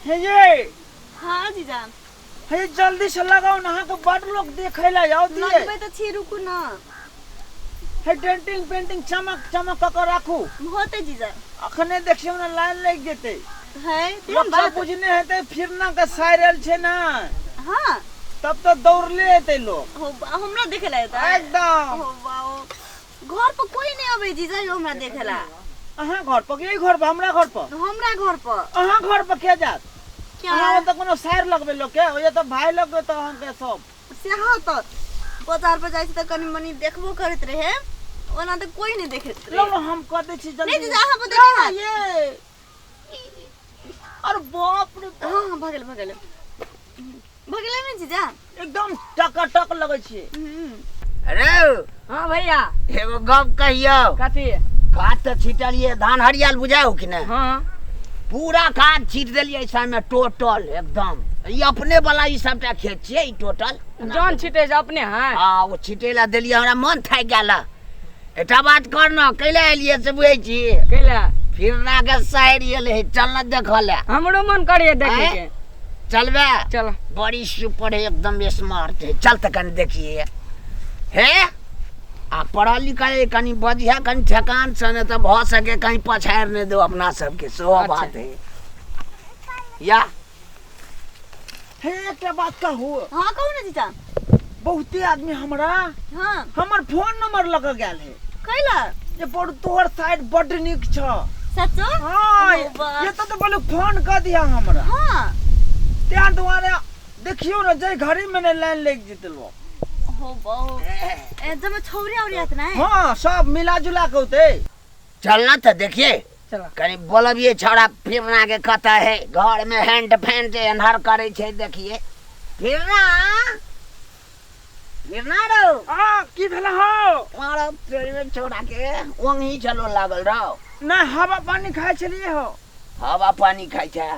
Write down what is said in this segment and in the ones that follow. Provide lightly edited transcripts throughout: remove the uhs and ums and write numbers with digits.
हे ये। हाँ जीजा। हे जल्दी से लगाओ ना, अहाँके बड लोग देखे ला आओ दिए। लगबै तऽ छी, रुकू ना। हे डेंटिंग पेंटिंग चमक चमक कऽ के राखू। होते जीजा। अखने देखियौ ने लाइन लागि जेतै। है तेहन लोक सब बात? बुझने हेतै फिरना के साइरल छै ना। हाँ। तब तऽ दौड़ले हेतै लोग। हो हमरा देखे ला एतै? एकदम। हो वाओ। घर पर कोई नहीं अबै जीजा यो हमरा देखे ला। अहाँ घर पर के घर पर हमरा घर पर? हमरा घर पर। अहाँ घर पर के जात? क्या? अहाँ ओतऽ कोनो साइर लगबै लोग के? ओए तऽ भाई लोग के तऽ अहाँ के सब। से हाँ तऽ बाजार पर जाइ छी तऽ कनी मनी देखबो करैत रहे, ओना तऽ कोई नहीं देखैत रहे। लो लो हम कऽ दै छी जल्दी। नहीं जीजा, अहाँ पर देखै हाथ। ये। अरे बाप रे बाप। हाँ, हाँ, भऽ गेल, भऽ गेल। भऽ गेलै ने जीजा? एकदम टकाटक लगै छै। अरे हाँ भैया। एगो गप कहियौ। कथी? खाद तऽ छिटलियै, धान हरियाल बुझाउ कि नहि? हाँ। पूरा खाद छीट देलियै सामे टोटल एकदम। ई अपने वाला ई सबटा खेत छियै ई टोटल। जौन छिटै छै अपने है? हाँ, ओ छिटै लए देलियै, हमरा मन थाकि गेल। एकटा बात कर न, कैला एलियै से बुझै छी? कैला? फिरना के साइड एलै, चल न देखऽ लए। हमरो मन करैए देखै के। चलबे? चल। बड़ी सुपर है, एकदम स्मार्ट है। चल तऽ कनि देखिए। हे आ पढ़ल लिखल है, कनि बजिया कनि ठेकान से, नहि तऽ भऽ सके कहीं पछाड़ि नहि दो अपना सबके, सेहो अच्छा। बात है। या हे एकटा बात कहू। हाँ कहू ना जीजा। बहुते आदमी हमरा हाँ। हमर फोन नंबर लऽ के गेल है। कैला? जे बड़ तोहर साइड बड नीक छ। सचो? हाँ, ओ वाह। ये तो बोले फोन कर दिया हमरा। हाँ। त्यां दुआरे देखियो ना जे घड़ी में ने लाइन लग जेते लोग। हो बहु। ए जब छौरी औरी आत ना? हाँ, सब मिला जुला के होते। चलना तो देखिए। चला। कहीं बोलबिए छौड़ा फिरना के कत है, घर में हैंड फैंड एनहर करे छे देखिए। फिरना? फिरना रो। आ, की भेल हो? मारो तेरी में छौड़ा के ओंगही चलो लागल रहो। ना हवा पानी खाय छलिए हो। हवा पानी खाय छे।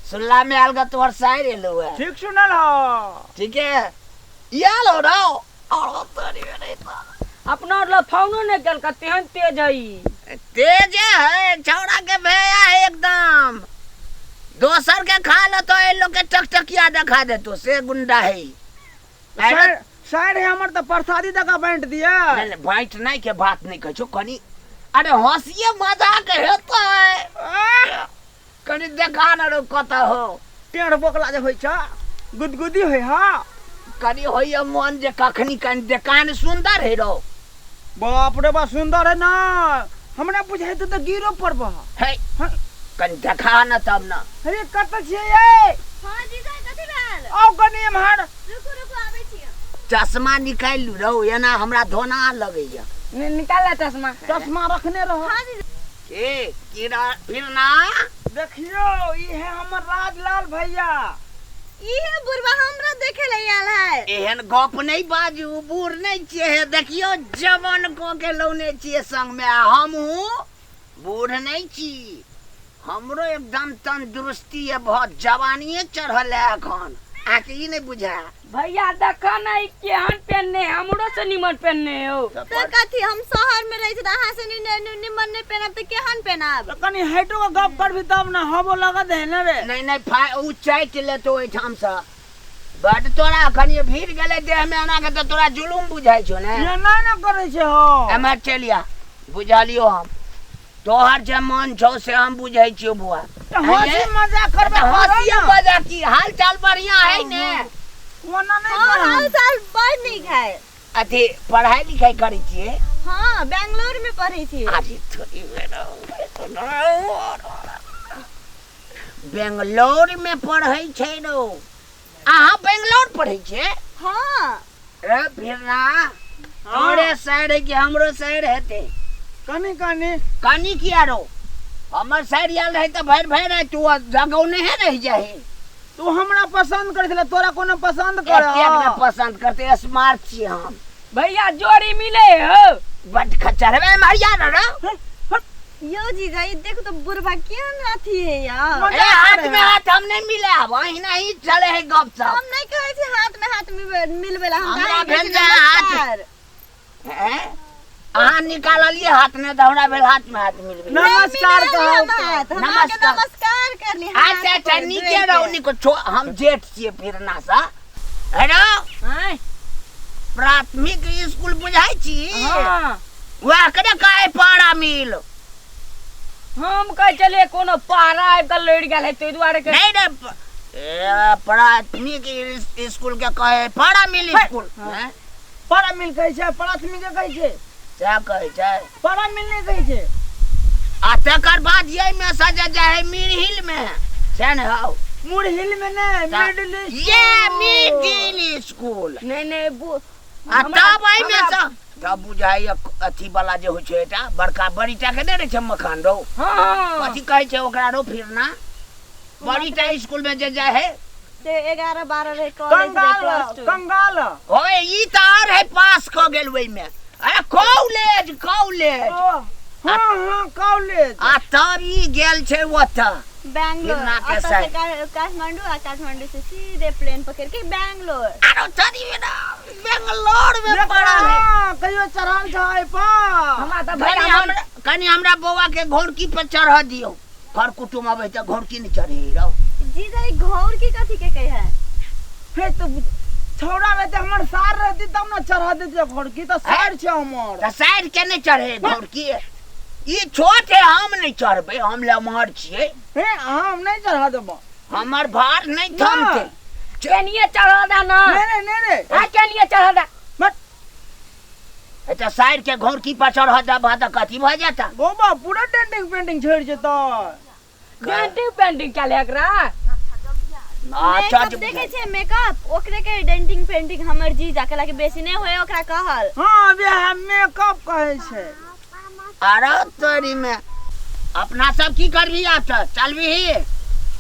सुनला में आयल ग तोहर साइर एलो है। ठीक सुनल हो। ठीक है। याल हो रहो। और तेरी में नहीं था। अपना और फोनो नहीं कल का तेहन तेज है ई। तेज है छौड़ा के भैया है एकदम। दोसर के खा लो तो ए लोग के टकटकिया दिखा दे तो से गुंडा है। साइड है हमर तो प्रसादी दका बांट दिया। नहीं, नहीं, बांट नहीं के बात नहीं कहो कनी। अरे हंसिए मजाक हेतै। आह! कनी देखा न रो कत हो। टेढ़ बोकला जे होइ छ, गुदगुदी होइ हा। कनी होइए मन जे कखनी कनी देखान सुंदर है रो। बाप रे बा सुंदर है ना, हमरा बुझाइत त गिरो पड़ब। हे, हाँ। कनी देखा न तब न। अरे कत छियै ये? हां जीजा कथि भेल? आउ कनी एम्हर। रुकू रुकू आबै छी। चश्मा निकालि लू रौ, एना हमरा धोना लगैया। निकाल ले चश्मा। चश्मा रखने रहो। हां जीजा। ए, कीड़ा फिर ना? देखियो, ई है हमर राजलाल भैया। ई है बुढ़वा हमरा देखे ले आयल है। एहन गप नहीं बाजू, बूढ़ नहीं छियै हे, देखियो जवान क के लौने छियै संग में, आ हमहूँ बूढ़ नहीं छी, हमरो एकदम तंदुरुस्ती है, बहुत जवानिए चढ़ल है अखन। अहाँके ई नहीं बुझा। भैया देखा ना ई केहन पेनने है, हमरो से निमन पेनने हो। तो कथी हम शहर में रहे छी त अहाँ से निमन नहीं पेनब त केहन पेनब? त कनी हाइटो के गप करबी तब ना हबो लगत है ना रे। नहीं नहीं, उ चाटि लेतो ओहिठाम से। बड तोरा अखन ये भीड़ गेलै देह में एना के त तोरा जुलुम बुझाइ छौ ने। ये ना ना करै छै हो। एमहर चलि आ, बुझलियौ हम। तोहर जे मन छौ से हम बुझै छियौ बुआ। त हंसी मजाक करबे त हंसी करऽ ना। मजाक की हाल चाल बढ़िया है ने? ओना नहीं हाँ, करब। हाल चाल बड़ नीक है। अथी पढ़ाई लिखाई करै छियै? हाँ, बेंगलोर में पढ़ै छियै। अरे थोड़ी बेंगलोर में पढ़ै छै रो। अहाँ बेंगलोर पढ़ै छियै? हाँ। रे फिरना, तोरे साइड है कि हमरो साइड हेतै? कनी कनी। कनी किया रो? हमर साइड आयल रहै तऽ भरि भरि राति तू जगौने हे रहि जाही। तू हमरा पसंद करै छलै, तोरा कोनो पसंद करे? एतेक ने पसंद करते, स्मार्ट छी हम। भैया जोड़ी मिले हो। बड खच्चर हेबे मरिया न रो। यो जीजा, ई देखो तो बुढ़वा केहन अथी है यार। मजाक ए, हाथ करे में है। हाथ हम नहीं मिलाब, अहिना ही चले है गप सप। हम नहीं कहै छी हाथ में हाथ मिलबे ला, हम हमरा कहै छी भेल जे हाथ। नमस्कार। हैं? अहाँ निकाललिए हाथ ने तऽ हमरा भेल हाथ में हाथ मिल गेल। नमस्कार मिला कहू। लिअ हाथ, हम अहाँके नमस्कार। नमस्कार करली हाथ अच्छा अच्छा पर नीके जोड़ि रहू के। नीको छो हम जेठ छियै फिरना सा हेलो। आँय। प्राथमिक स्कूल बुझाइ छी? हाँ। वएह के ने कहै पारा मिल। हम कहै छलियै कोनो पारा आबि कऽ लड़ि गेल है ताहि दुआरे के। नहीं रे, ए, प्राथमिक स्कूल के कहै पारा मिल स्कूल। हैं? पारा मिल कहै छै, प्राथमिक के कहै छै। सएह कहै छै। पारा मिल नहि कहै छै। आ तकर बाद यही में सजा जाइ है मिरहिल में, सएह ने हौ? मुरहिल में नहि, मिडिल ये मिडिल स्कूल। नहीं नहीं बु आ तब एहिमे सँ तब बुझाइए अथी वाला जे होइ छै एकटा बड़का बड़ीटा के नहि रहै छै मकान रौ? हाँ। कथी कहै छै ओकरा रौ फिरना? बड़ीटा स्कूल में जे जाइ है से 11 12 रहे कॉलेज रहे कंगाल प्लस टू। कंगाल। ओए ई तऽ आर है पास कऽ गेल ओहिमे। अरे कॉलेज कॉलेज। ओ, हाँ हाँ कॉलेज। आ तब ई गेल छै ओतऽ बैंगलोर। फिरना के ओतऽ से साइड। काठमांडू आ काठमांडू से सीधे प्लेन पकड़ के बैंगलोर। आरो चली बेटा बेंगलोर में पड़ल है। हाँ, कहियो चढ़ल छै पर। हमरा तऽ कनी भैया हमरा कनी हमरा बौआ के घोड़की पर चढ़ दियौ, कर कुटुम अबै तऽ घोड़की नहि चढ़े रौ। जीजा ई घौर की कथी के कहे है? हे तो छौड़ा रहते हमर सार रहती तब न चढ़ा देते घोड़की, तऽ सार छै हमर। तऽ साइड के नहि चढ़े घोड़की, ई छोट है हम नहि चढ़बै, हम लमहर छियै। हे हम नहि चढ़ा देबो, हमर भार नहि थमतै। केनिये चढ़ा दे ना। नहीं नहीं नहीं रे। हाँ केनिये चढ़ा दे। मत। तऽ साइड के घोड़की पर चढ़ देबह तऽ कथी भऽ जेता? गोबा पूरा डेंटिंग पेंटिंग छोड़ जेतौ। पेंटिंग पेंटिंग क्या ले एकरा? अच्छा मेकअप देखे छै मेकअप ओकरे के डेंटिंग पेंटिंग हमर जीजा कहला के बेसी नहि होय ओकरा कहल। हाँ वएह मेकअप कहै छै। अरे तोरी में अपना सब की करबी आब तऽ चलबी?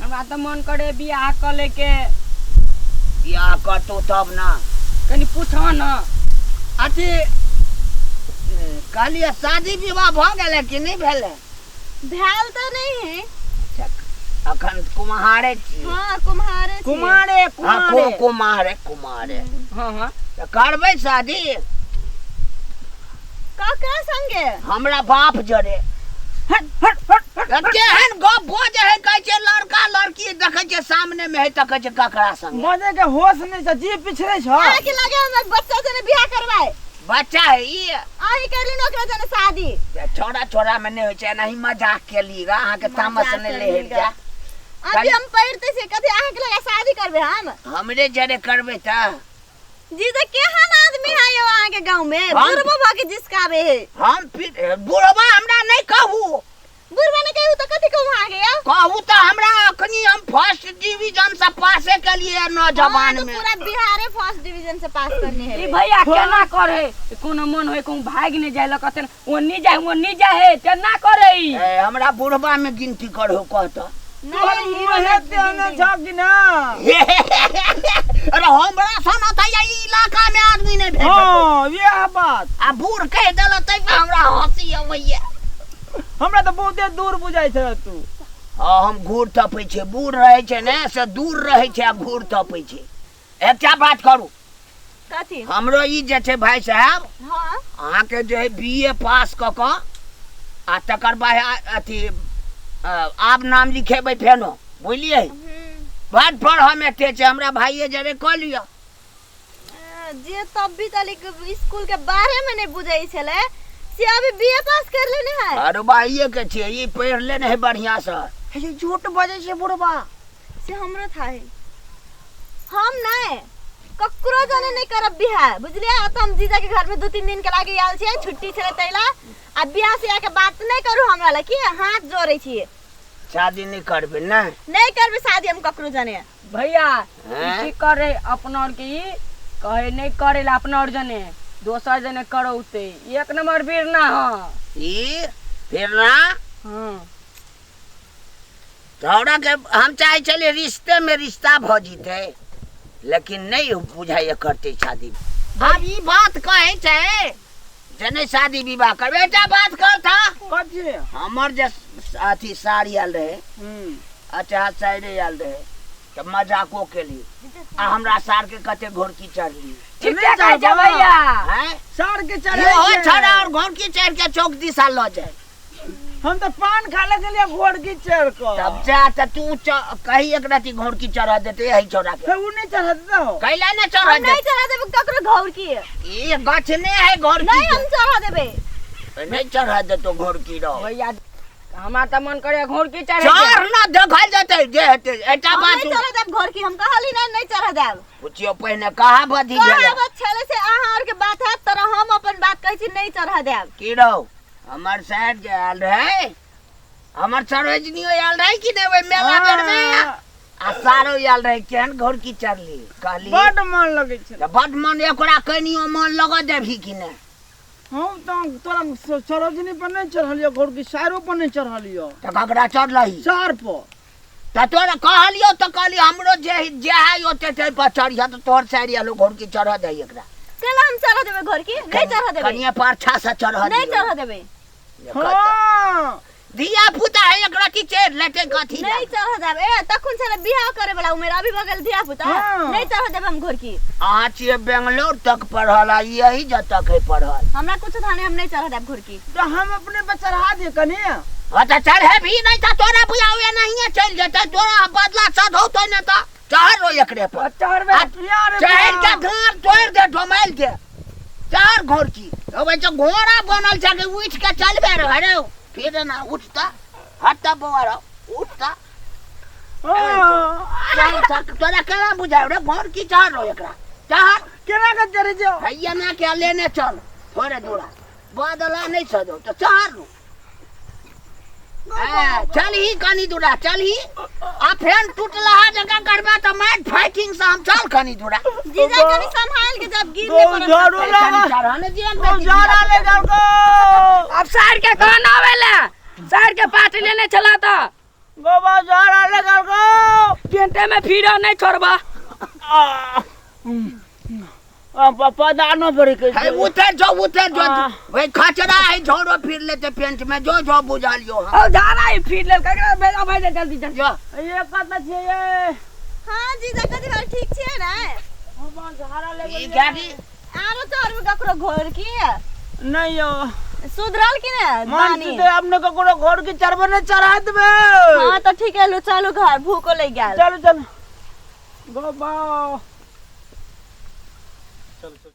हमरा तऽ मन करे बियाह कऽ ले के। बियाह करतौ तब ना। कनी पूछो ना। अथी कहलियै शादी विवाह भऽ गेलै कि नहि भेलै? भेल तऽ नहीं है। अखन कुम्हारे छी। हाँ कुम्हारे छी। कुमारे हाँ कुमारे कुमारे कुमारे। हाँ हाँ। तऽ करबै शादी? ककरा संगे? हमरा बाप जरे। हट हट हट हट। केहन गप बजै है, कहै छै लड़का लड़की देखै छै सामने में है तऽ कहै छै ककरा संगे। बजै के होश नहि छै, जी पिछड़े छ। अहाँके लगे हमर बच्चा जने बियाह करवाए? बच्चा है ई। अहीं करली ने ओकरा जने शादी। छोड़ा छोड़ा में नहीं होइ छै, एनाही मजाक केली गा, अहाँके तामस मजाक नहि करली लेहल गा। जा। अभी हम पढ़ते छियै, कथी अहाँके लगे शादी करबै हम? हमरे जरे करबै तऽ। जी तऽ केहन आदमी है यौ अहाँके गाँव में? बुढ़बो भऽ के जिसकाबे है। हम फिर बुढ़बा हमरा नहीं कहू। बुढ़बा ने कहू तऽ कथी कहू अहाँके यौ? कहू तऽ हमरा अखनी हम फर्स्ट डिवीजन से पासे केलिए नौजवान हाँ, में। पूरा बिहारे फर्स्ट डिवीजन से पास करने है। ई भैया केना करे? कोनो मन होय कहूँ भागि नहि जाय लग कहते ओन्नी जाय ओन्नी जाय है केना करे ई? ए, हमरा बुढ़बा में गिनती करहो कहता। तोहर मुँहे तेहने छौ कि ना? अरे हमरा सन तऽ ई इलाका में आदमी नहीं भेटत। हाँ यह बात। आ बूढ़ कहि देल तै पर हमरा हंसी अबैया। हमरा तऽ बहुते दूर बुझाइ छै तू। हाँ हम घूर तपै छियै, बूढ़ रहै छै ने से दूर रहै छै आ घूर तपै छै। एकटा बात करू। कथी? हमरो ई जे छै भाई साहब, हाँ अहाँके जे है बी ए पास कऽ कऽ आ तकर बाद अथी आब नाम लिखेबै फेनो, बुझलियै? बड पढ़ऽ में तेज छै, हमरा भाइये जरे कऽ लिअ। जे तब भी तलिक स्कूल के बारे में नहीं बुझै छलै से अभी बीए पास कर लेने है। अरे भाइये के छियै, ई पढ़ि लेने है बढ़िया से। हे झूठ बजै छै बुढ़बा। से हमरो था है। हम नहीं ककरो जाने नहीं करब बिहार, बुझलियै? आ तऽ हम जीजा के घर में 2-3 दिन के लागे आयल छियै, छुट्टी छलै तैला। आ बियाह से आके बात नहीं करू हमरा लग, की हाथ जोड़ै छियै। शादी नहीं करबै ने? नहीं करबै शादी हम ककरो जाने। भैया हैं? की करे अपना और के ई कहे नहीं करे ला अपना और जने दोसर जने करौते, एक नंबर बीर ना। हाँ ई फिर ना? हाँ। तोरा के हम चाहे छलियै रिश्ते में रिश्ता भऽ जेतै, लेकिन नहीं बुझाइए करते शादी। आब ई बात कहै छै जे नहि शादी विवाह करबै, एकटा बात करता। कथी? हमर जे अथी साड़ी आयल रहे, अच्छा साड़ी आयल रहे, तऽ मजाको केली आ हमरा सार के कते घोड़की चढ़ली। ठीके कहै छै भैया। हैं? सार के चढ़ै इहो छै। छड़ा और घोड़की चढ़ के चौक दिशा लऽ जाए। हम तऽ पान खा ले गेलियै घोड़की चढ़ कऽ। तब जा तऽ तू कही एक राति घोड़की चढ़ा देते यही छौड़ा के। फेर उ नहीं चढ़ा देता हो। कैला ने चढ़ा हम नहीं देते? चढ़ा देबै ककरो घोड़की। ई गाछ नहीं है घोड़की नहीं के। हम चढ़ा देबै। नहीं चढ़ा देतो घोड़की रो। भैया हमरा तऽ मन करे घोड़की चढ़े के। चढ़ ना देखल जेतै जे हेतै एटा हम बात नहीं चढ़ा देब घोड़की, हम कहली नहीं, नहीं चढ़ा देब। पुछियो पहिने कहाँ बधी भेलै? कहावत छलै से अहाँ आर के बात हैत तर हम अपन बात कहै छी नहीं चढ़ा देब। की रौ हमर साइड जे आयल रहै, हमर सरोजनियो आयल रहै कि नहि ओहि मेला बेर में? आ सारो आयल रहै, केहन घोड़की चढ़ली कहली? बड मन लगै छै। तऽ बड मन एकरा कनियो मन लगऽ देबही कि नहि? हम तऽ तोरा सरोजनी पर नहीं चढ़लियो घोड़की, सारो पर नहीं चढ़लियो। तऽ ककरा चढ़लही? सार पर। तऽ तोरा कहलियो तऽ कहलियो हमरो जे जे है ओते ते पर चढ़िह तऽ तोहर साइड आलो घोड़की चढ़ऽ दही एकरा। केला हम चढ़ा देबै घोड़की? नहीं चढ़ा देबै। कनिये पाछा से चढ़ऽ नहीं दियौ। चढ़ा देबै। हाँ। धिया पुता है एकरा की चढ़ लेतै कथी? नहीं चढ़ा देब। ए तखन छलै बियाह करे वाला उमेर, अभी भऽ गेल धिया पुता। हाँ। नहीं चढ़ा देब हम घोड़की। अहाँ छियै बेंगलोर तक पढ़ल आ यही जतक है पढ़ल। हमरा कुछ थाने हम नहीं चढ़ा देब घोड़की। तो हम अपने पर चढ़ा दिए कनिये। हाँ तऽ चढ़े भी नहीं तऽ तोरा बुझावे नहीं चलि जेतै, तोरा बदला सधौतै ने तऽ चढ़ रो एकरे पर। चढ़बे। यार चढ़ के धार तोड़ि दे ढोमाइल दे। चढ़ घोड़की। अबै छै घोड़ा बनल छै कि उठि के चलबे रे रे फिर ना उठता हटता बौआ रौ उठता। चल तक तोरा केना बुझाव रे घोड़की चढ़ रो एकरा चढ़। केना के चढ़े जो? हैया ना के लेने चल थोड़े दूरा बदला नहीं सदो तो चढ़ रो। चल ही कनी दूरा चल ही आ फेन टूटला जगह करबा तऽ मार फाइटिंग से हम चल कनी दूरा। जीजा कनी संभाल के जब गिर नहीं पड़त। झाड़ू लगा। चढ़ने दिया गो झाड़ा ले जाओ गो। अब सार के कौन आवेला? सार के पार्टी लेने चला था। गोबा झाड़ा ले जाओ गो। पेंटे में फिर नहीं छोड़बा। पापा दानो पड़ी के है उतर जो उतर जो भाई खचरा है झोड़ो फिर लेते पेंट में जो जो बुझा लियो। और झाड़ा ही फिर ले ककरा भेजा भेजा जल्दी जल्दी जो ये कत छे ये। हां जीजा कथि बार ठीक छे ना? हम झाड़ा ले ई गाड़ी आरो चढ़बे ककरो घर की? नहीं यो सुधरल की ने मान बानी? सुधे अपने ककरो घर की चढ़बे ने चढ़ा देबे। हां तो ठीक है लो चलू घर भूको लग गेल। चलो चलो गोबा। चल चल।